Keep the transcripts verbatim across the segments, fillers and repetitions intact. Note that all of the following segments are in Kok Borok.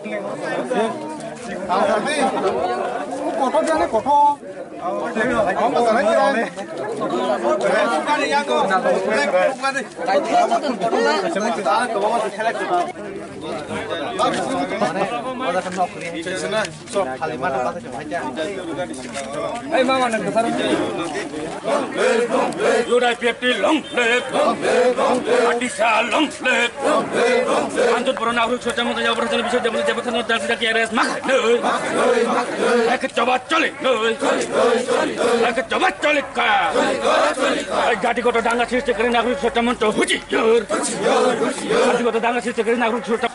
Hey, mama, nang kasar. U D I P F T long live. Atisa long live. Anjut pura nagrik sorcha mantri jaga pura jana bishoy jabana jabana daki daki arrest makhai noi. Ek choba choli noi. Ek choba choli ka. Ei gati kotor danga sristi kari nagrik sorcha mantri huchi jor. Gati kotor danga sristi kari nagrik sorcha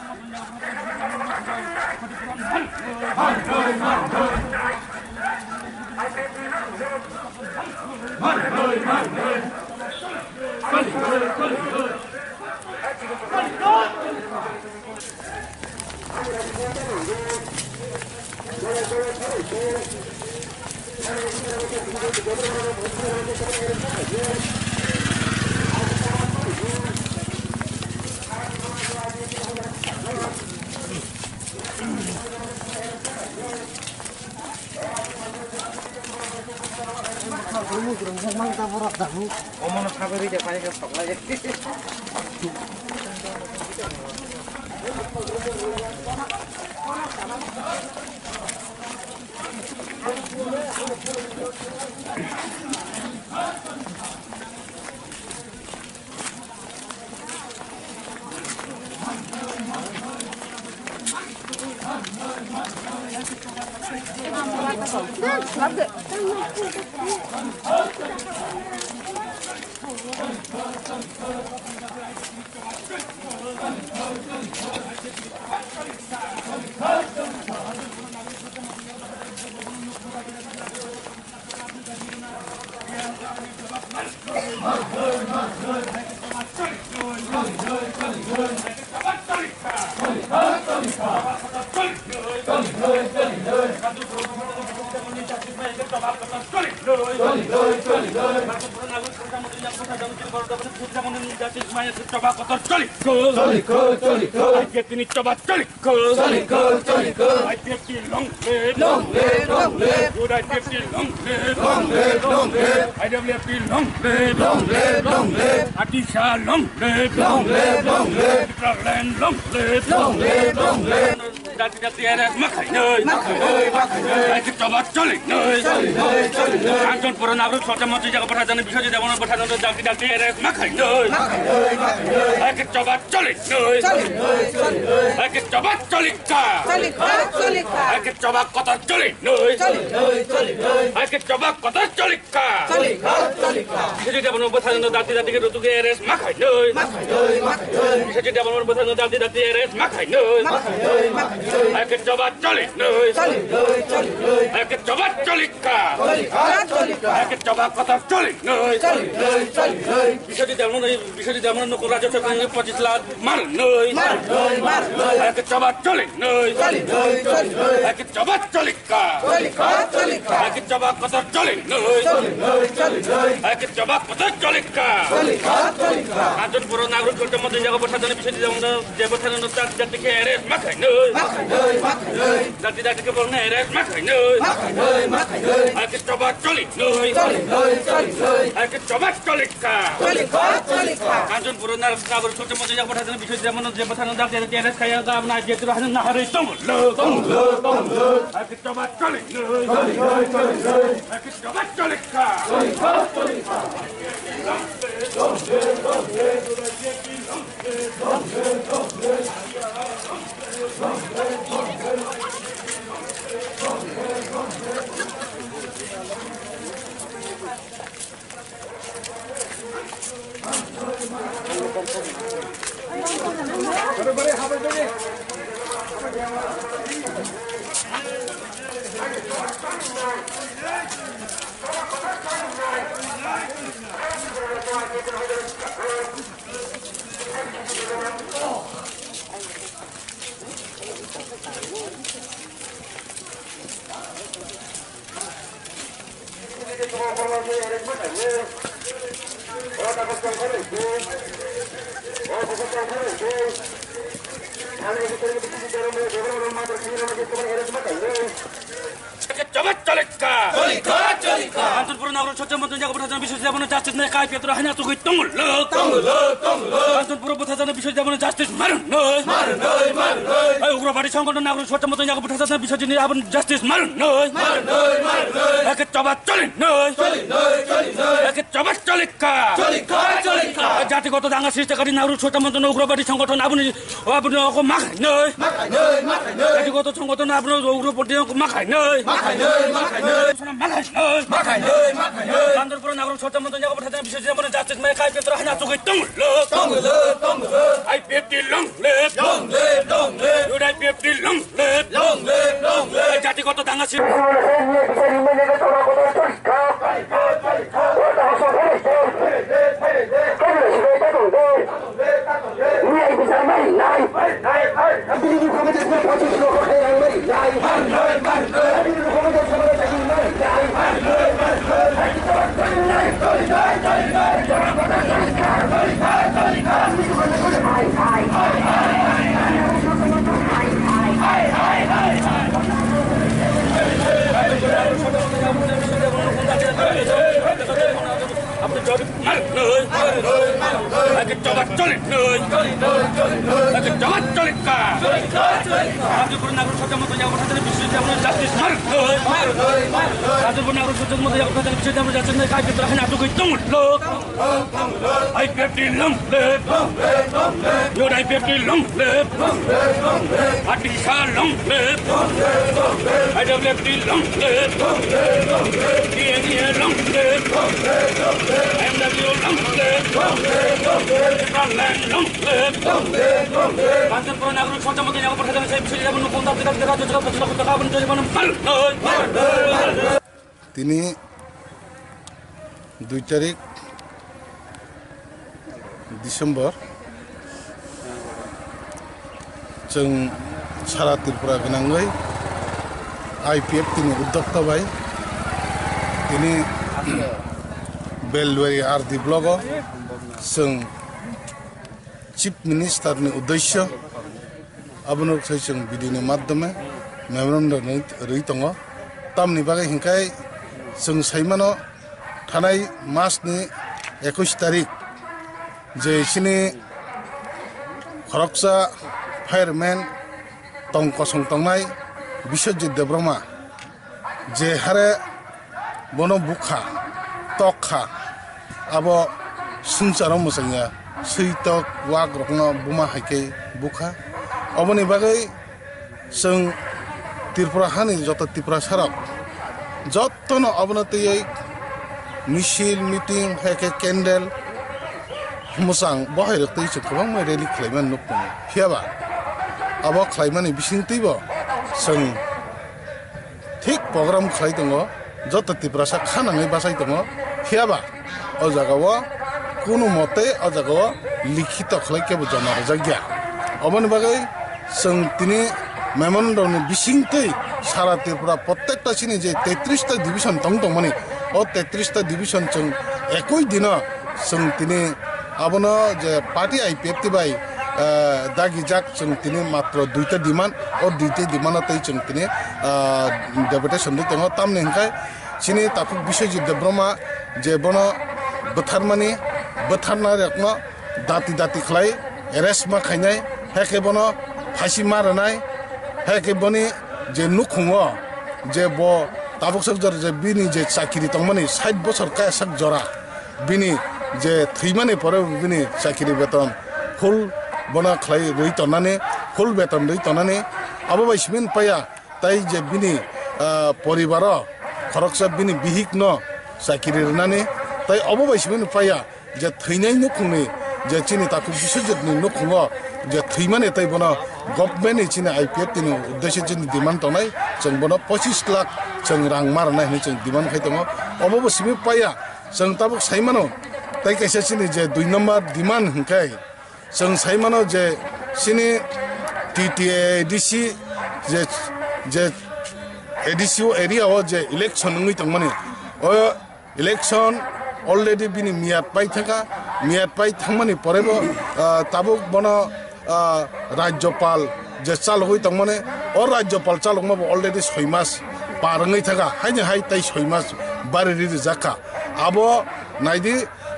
Omono sagori de pai ke soklai. Choli ko, choli ko. I P F T ni choba choli ko. Choli ko, choli ko. I P F T long live. Long live, long live. Good I P F T long live. Long live, long live. I W F T long live. Long live, long live. Atisa long live. Long live, long live. Tipraland long live. Long live, long live. Dati dati arrest makhai noi. Makhai noi, makhai noi. Ek choba choli noi. Choli noi, choli noi. Anjon pura nagrik sorcha mantri jaga pura jana bishoy jabana pura jana dati dati arrest makhai noi. Makhai noi, makhai noi. Ek choba choli noi. Choli noi, choli noi. Ek choba choli ka. Choli ka, choli ka. Ek choba kotor choli noi. Choli noi, choli noi. Ek choba kotor choli ka. Choli ka, choli ka. Bishoy jabana pura jana dati dati ke rutu ke arrest makhai noi. Makhai noi, makhai noi. Bishoy jabana pura jana dati dati arrest makhai noi. Makhai noi, makhai noi. Ek choba choli noi. Choli noi, choli noi. Ek choba choli ka. Choli ka, choli ka. Ek choba kotor choli noi. Choli noi, choli noi. Bishoy jabana, Bishoy jabana nokol rajya sorkar ni pochis lakh mar noi. Mar noi, mar noi. Ek choba choli noi. Choli noi, choli noi. Ek choba choli ka. Choli ka, choli ka. Ek choba kotor choli noi. Choli noi, choli noi. Ek choba kotor choli ka. Choli ka, choli ka. Anjon pura nagrik sorcha mantri jaga pura jana bishoy jabana jabana dati dati ke arrest makhai noi. Makhai noi, makhai noi. Dati dati ke borna arrest makhai noi. Makhai noi, makhai noi. Ek choba choli noi. Choli noi, choli noi. Ek choba choli ka. Choli ka, choli ka. Anjon pura nagrik sorcha mantri jaga pura jana bishoy jabana jabana dati dati arrest khaiya jabana jeti rohana nahari tong lo. Tong lo, tong lo. Ek choba choli noi. Choli noi, choli noi. Ek choba choli ka. Choli ka, choli ka. Chaba chalika. Chalika, chalika. Kanchanpur Nagaraj Sachcha Monchan Yago Bhattacharya Biswajit Debbarma justice nai kai petro haina tugui tonglo. Tonglo, tonglo. Kanchanpur Bhattacharya Biswajit Debbarma justice marun noi. Marun noi, marun noi. Ai ugrobadi songgothon Nagaraj Sachcha Monchan Yago Bhattacharya Biswajit ni abon justice marun noi. Marun noi, marun noi. Eke chaba choli noi. Choli noi, choli noi. Eke chaba chalika. Chalika, chalika. Jatigoto danga srishtikari Nagaraj Sachcha Monchan ugrobadi songgothon aboni O aboni oko makhai noi. Makhai noi, makhai noi. Jatigoto songgothon aboni ugro poti oko makhai noi. Makhai noi, makhai noi. Sono makhai noi. Makhai noi, makhai noi. Kanchanpur Nagaraj Sachcha Monchan Yago Bhattacharya Biswajit Debbarma justice mai kai petro haina tugui tonglo. Tonglo, tonglo. I P F T long live. Long live, long live. Youth I P F T long live. Long live, long live. Jatigoto danga si- Aboni jawab mar noi. Ake jawab choli noi. Ake jawab choli ka. Kanchanpur Nagaraj Sachcha Monchan Yago Bhattacharya Biswajit Debbarma justice mar noi. Kanchanpur Nagaraj Sachcha Monchan Yago Bhattacharya Biswajit Debbarma justice nai kai petro haina tugui tonglo. I P F T long live. Youth I P F T long live. Atisha long live. I W F T long live. T N A long live. M W long live. Frontline long live. Kanchanpur Nagaraj Sachcha Monchan Yago Bhattacharya Biswajit Debbarma justice nai kai petro haina tugui tonglo. Tini dui tarik December, chwng sara Tripura gwnangwi I P F T ni uddokta bai tini Belwari R D block o chwng Chief Minister ni uddesyo abono sai chwng video ni madhyome memorandum rwi, rwi tongo. Tamni bagwi hinkhai chwng saimano thanai mas ni ekush tarik je chini khoroksa fireman tong kosong tongnai Biswajit Debbarma je hare bono bukha, tokha, abo swngcharo mwchangya, swi tok wak rokno buma hai khe bukha. Oboni bagwi chwng Tripura hani joto Tiprasa rok jotono obono twiwi misil, meeting, hai khe candle mwchang bohai rok twi chwng kwbangma rally khlaimani nuk tongo. Phiya ba abo khlaimani bisingtwibo chwng thik program khlai tongo, joto Tiprasa kha nangwi bachai tongo, phiya ba o jaga o kunu mote o jaga o likhito khlai kebo joma rwjak ya. Oboni bagwi chwng tini memorandum ni bisingtwi sara Tripura prottekta chini je tetris ta division tong tongmani, o tetris ta division chwng ekoi dino chwng tini abono je party I P F T bai, ah, dagijak chwng tini matro duita demand, o duita demand o tei chwng tini, ah, deputation rwi tongo. Tamni hwnkhe chini takhuk Biswajit Debbarma je bono bwtharmani, bwtharnai rokno dati dati khlai arrest ma khainai, hai khe bono phasi ma rwnai, hai khe boni je nukhungo je bo tabuk sak jora je bini je chakiri tongmani sait bosor kaya sak jora, bini je thwimani pore bo bini chakiri beton full bono khlai rwi tonani, full beton rwi tonani, abo bai simi paya tai je bini, ah, poribaro khoroksa bini bihikno chakiri rwnani, tai obo bai simi paya je thwinai nukhungni je chini takhuk Biswajitni nukhungo je thwimani tai bono government ni chini I P F T ni uddeshe chini demand tongnai, chwng bono pochis lakh chwng rang ma rwnai hwnwi chwng demand khai tongo. Obo bo simi paya chwng tabuk sai mano, tai kaisa chini je dui number demand hwnkhe chwng sai mano je chini T T A A D C je, je A D C o area o je election wngwi tongmani, o election already bini miyat pai thangkha, miyat pai thangmani porebo, ah, tabuk bono, ah, Rajyopal je chalogwi tongmani, O Rajyapal chalokma bo already soi mas par wngwi thaka, haini hai tei soi mas bari ri rijak kha. Abo naidi,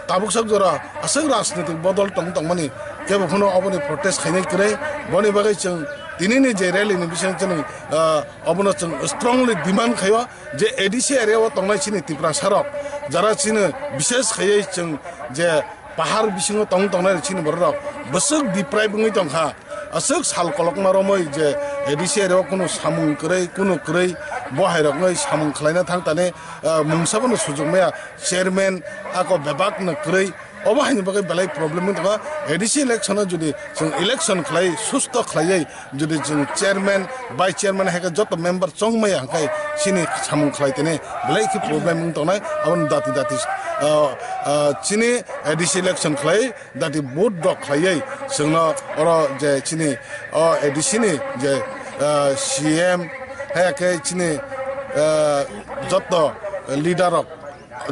tabuk sak jora aswk rajnitik bodol tong tongmani kebo phano oboni protest khainai kwrwi. Boni bagwi chwng tinini je rally ni bising chwng, ah, obono chwng strongly demand khaio je A D C area o tongnai chini Tiprasa rok, jara chini bishes khaiwi chwng je pahar bisingo tong tongnai chini borok rok bwswk deprive wngwi tongkha. Aswk sal kolokma romwi je A D C area o kunu samung kwrwi, kunu kwrwi, bo hai roknwi samung khlaina thang tani, ah, mungsa bono sujukmaya chairman ako bebak no kwrwi. Obo haini bagwi belai problem wng tongo. A D C election o jodi chwng election khlai, susto khlaiwi jodi chwng chairman, vice chairman hai khe joto member chongmaya hwnkhe chini samung khlai tene belai khe problem wng tongnai. Aboni dati dati, ah, ah, chini A D C election khlai dati vote rok khlaiwi chwngno oro je chini o A D C ni je, ah, C M hai khe chini, ah, joto leader rok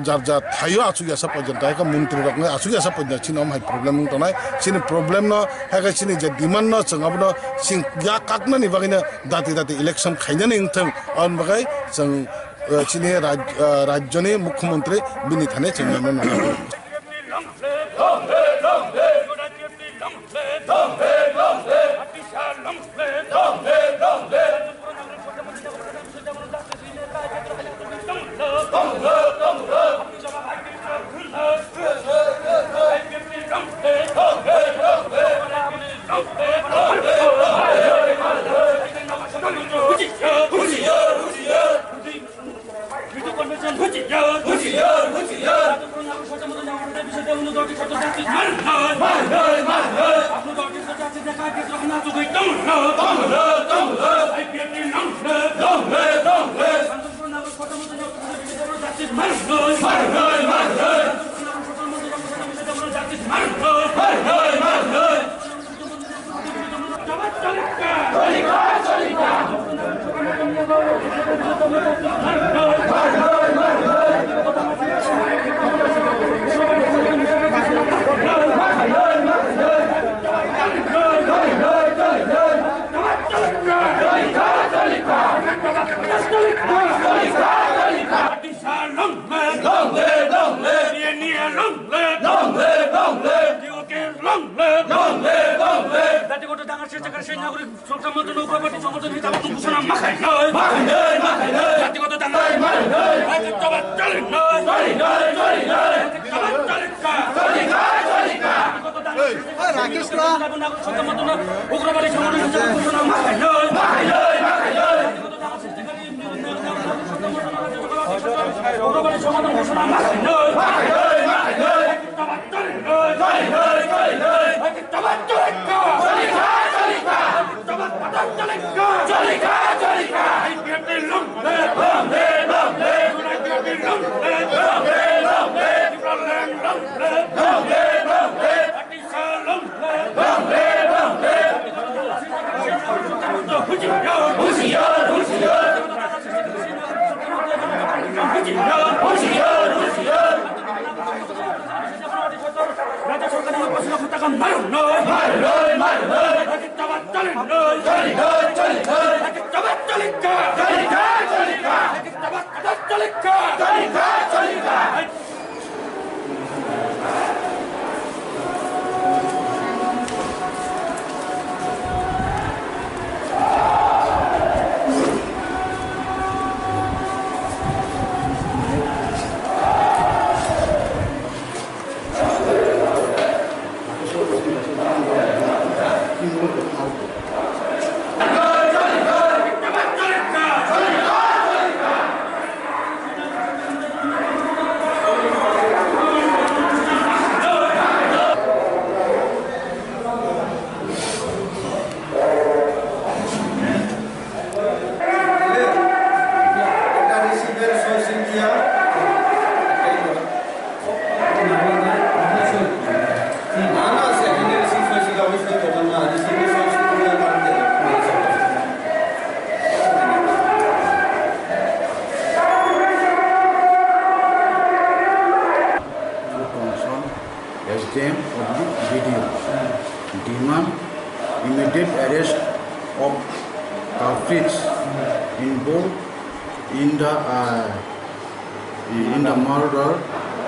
jar jar thaio achuk yasa porjonto, hai khe montri rokno achuk yasa porjonto chini om hai problem wng tongnai. Chini problem no hai khe chini je demand no chwng abono chwng ya kaknani bagwino dati dati election khainani wngthwng, aboni bagwi chwng, ah, chini raj-, ah, rajyoni mukhyamantri bini thani chwng mano nangkha. Long live, long live. Long live, long live. T O K long live. Long live, long live. জাতিগত দাঙ্গা শেষ করে সেই নাগরিক সংগ্রাম মঞ্চ নৌকাবাটি সংগঠন হিসাবে ঘোষণা মাখাই নয়। মাখাই নয়, মাখাই নয়। জাতিগত দাঙ্গা মাখাই নয়। রাজ্যের জবাব চলে নয়। চলে নয়, চলে নয়। জাতির জবাব চলে নয়। চলে নয়, চলে নয়। জাতিগত দাঙ্গা শেষ করে সেই নাগরিক সংগ্রাম মঞ্চ উগ্রবাদী সংগঠন হিসাবে ঘোষণা মাখাই নয়। মাখাই নয়, মাখাই নয়। জাতিগত দাঙ্গা শেষ করে রাজ্য সরকারের ঘোষণা পতাকা মারুন নয়। মারুন নয়, মারুন নয়। রাজ্যের জবাব চলে নয়। চলে নয়, চলে নয়। রাজ্যের জবাব চলে নয়। চলে নয়, চলে নয়। রাজ্যের জবাব চলে নয়। চলে নয়, চলে নয়। involved in the, uh, in the murder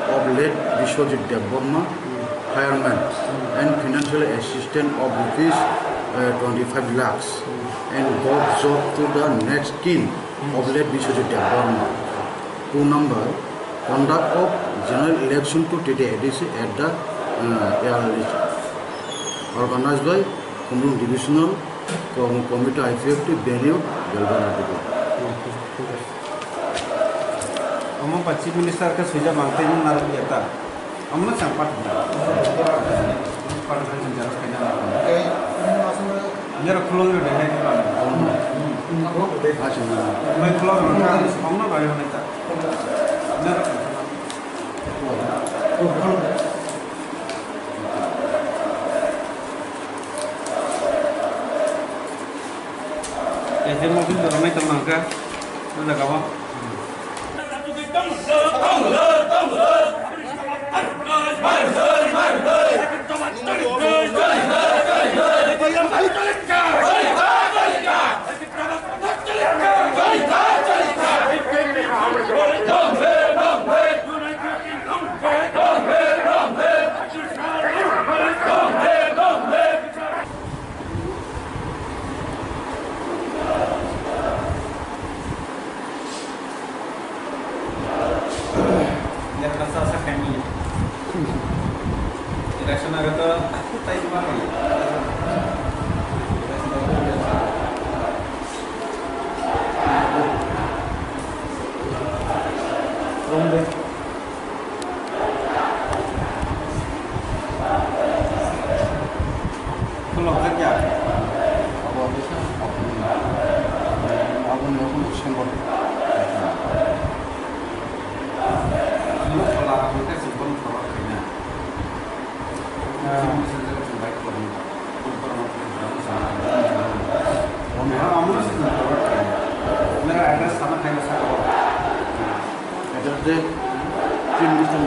of late Biswajit Debbarma, fireman, and financial assistance of rupees, uh, twenty-five lakhs, and got job to the next kin of late Biswajit Debbarma. Two number, conduct of general election to T T A D C at the, uh, earliest, organized by Khumulwng Divisional Com-, Committee I P F T venue, Belbara Division. Omo ba Chief Minister khe swijak mang tei nung narwk ya ta? Omo no chang pat. Pat khe chwng jeros khaina. Nero khulum rw de hai ba. Mai khulum rw kha, omo no bai hwnwi ta. Nero. Ese mo kin dorong nai tong nang kha, o jaga o. Election ago to tai ma. Khulok jak ya. Abo kisa, abo ni abo ni sembor. Khulok phala abo kisa sembor phala khaina. Mera address sana khaina sa. Address de Chief Minister.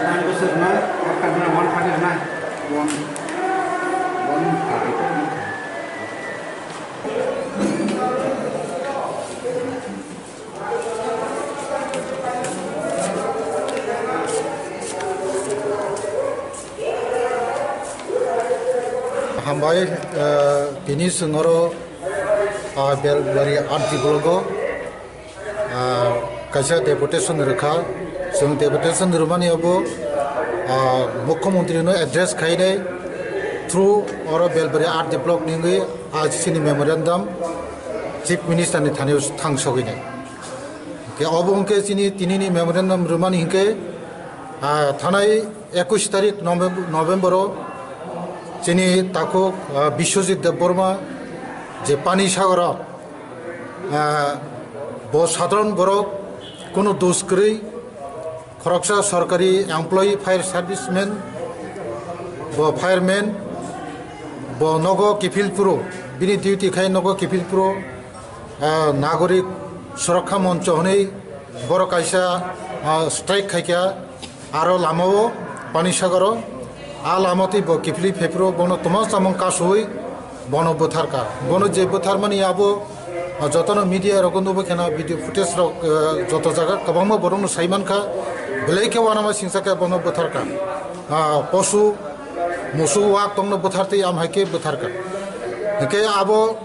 Nine bwswk rwnai, one thirty rwnai. One, one thirty. Hambai, eh, tini chwng oro, ah, Belbari R D block o, ah, kaisa deputation rwkha. Chwng deputation rwmani abo, ah, Mukhyamantri no address khainai through oro Belbari R D block ni wngwi, ah, chini memorandum Chief Minister ni thani thang sogwi nai. Hwnkhe obo hwnkhe chini tini ni memorandum rwmani hwnkhe, ah, thanai ekush tarik November, November o chini takhuk, ah, Biswajit Debbarma je Panisagar o, ah, bo sadharan borok, kono dos kwrwi, khoroksa sorkari employee, fire serviceman, bo fireman, bo nogo kiphil phuru, bini duty khai nogo kiphil phuru, ah, Nagorik Surakha Moncho hwnwi borok kaisa, ah, strike khaikha, aro lamao Panisagar o, a lama twi bo kiphilwi phaiphuru bono toma chamung kasui bono bwtharkha. Bono je bwtharmani abo, ah, jotono media rogo nubo kheno video footage rok, ah, joto jaga kwbangma borokno saimankha, belai khe uanama singsa khe bono bwtharkha. Ah, posu, musu, wak tongno bwthartwi amhai khe bwtharkha. Hwnkhe abo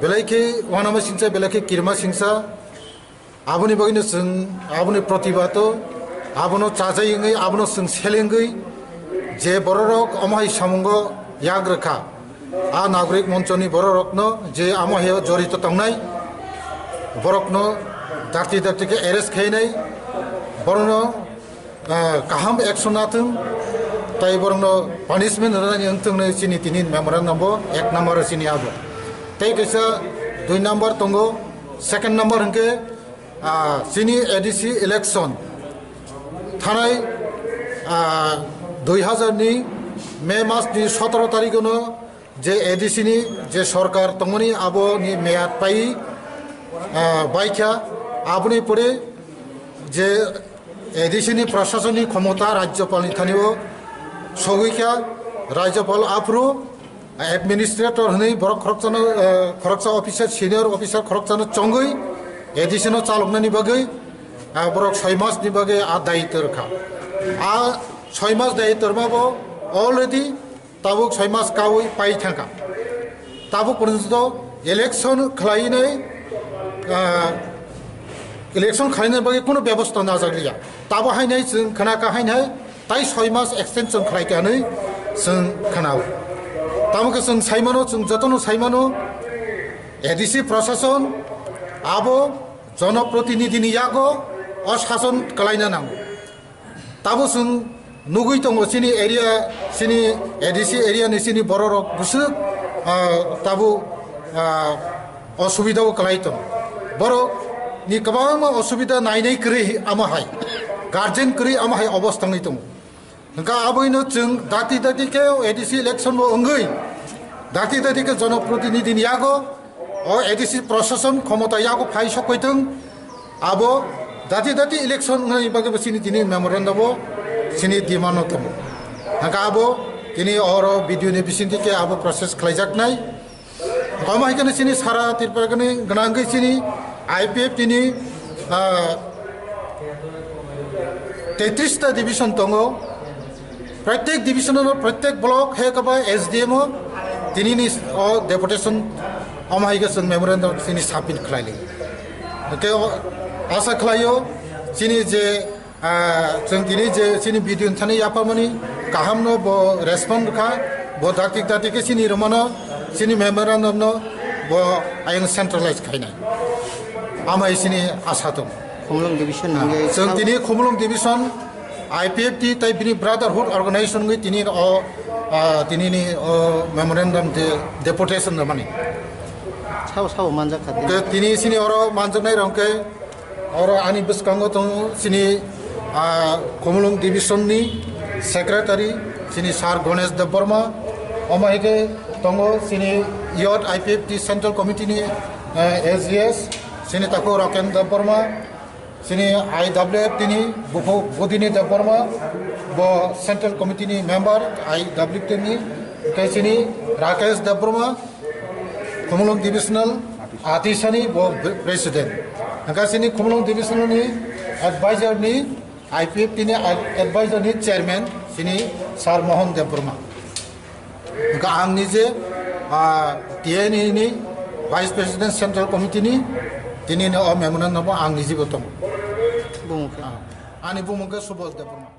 belai khe uanama singsa, belai khe kirima singsa. Aboni bagwino chwng aboni protibado, abono chajai wngwi, abono chwng selengwi je bororok omo hai samungo yak rwkha, a Nagorik Monchoni bororokno je amo haio jorito tongnai, borokno dakti dakti khe arrest khainai, Borokno, ah, kaham action nathung, tai borokno punishment rwnani wngthung hinwi chini tini memorandum bo ek number chini abo. Tei kaisa dui number tongo, second number hwnkhe, ah, chini A D C election thanai, ah, dui hazar ni May mas ni sotoro tarikh no je A D C ni je sorkar tongmani aboni meyad pai, ah, baikha, aboni pore je A D C ni prasasoni khomota Rajyapal ni thani o sogwi kha, Rajyapal aphuru administrator hwnwi borok khoroksa no, ah, khoroksa officer, senior officer khoroksa no chongwi A D C no chaloknani bagwi, ah, borok soi mas ni bagwi a dayitw rwkha. A soi mas dayitw rwma bo already tabuk soi mas kaui pai thangkha. Tabuk porjonto election khlainai, ah, election khlainai bagwi kuno bebosta najak liya. Tabo hainai chwng khna ka hainai tai soi mas extension khlai ka hinwi chwng khna-o. Tamo khe chwng saimano, chwng jotono saimano, A D C prashason abo jonoprotinidhini yago o shason khlaina nango. Tabo chwng nugwi tongo chini area, chini A D C area ni chini bororok bwswk, ah, tabo, ah, osubida o kwlai tongo. Borok ni kwbangma osubida nainai kwrwi ama hai, guardian kwrwi ama hai obostha wngwi tongo. Hwnkha aboino chwng dati dati khe A D C election bo wngwi, dati dati khe jonoprotinidhini yago o A D C prashason khomota yago phai sokoi thung, abo dati dati election wngnani bagwi bo chini tini memorandum bo chini demand no tongo. Hwnkha abo tini oro B D O ni bisingtwi khe abo process khlaijaknai. Omo hai kheno chini sara Tripura ni gwnangwi chini I P F T ni, ah, tetris ta division tongo. Pratyek division o, pratyek block he kaba S D M o tini ni o deputation omo hai khe chwng memorandum chini submit khlai li. Hwnkhe o asa khlaio chini je, ah, chwng tini je chini B D O ni thani yapharmani kaham no bo respond kha, bo dakti dakti khe chini romano chini memorandum no bo ayang centralize khainai. Amai chini asa tong. Khumulwng division hwnkhe chwng tini Khumulwng division I P F T tai bini brotherhood organization wngwi tini o, ah, tini ni o memorandum de deputation rwmani. Sao sao manjak kha tini. Ke tini chini oro manjaknai rok khe oro ani bwskango tongo chini, ah, Khumulwng division ni secretary chini Sir Ganesh Debbarma, omo hai khe tongo chini youth I P F T central committee ni, eh, S G S chini takhuk Raken Debbarma, chini I W F T ni Bupho Budini Debbarma, bo Central Committee ni member I W F T ni, tei chini Rakesh Debbarma, Khumulwng Divisional Atisani, bo President. Hwnkha chini Khumulwng Divisional ni advisor ni, I P F T ni ad-, advisor ni chairman, chini Sir Mohan Debbarma. Hwnkha ang nije, ah, T N E ni Vice President Central Committee ni, tini ni o memorandum no bo ang nije bo tongo. Bumung khe? Ah, ani bumung khe Subodh Debbarma.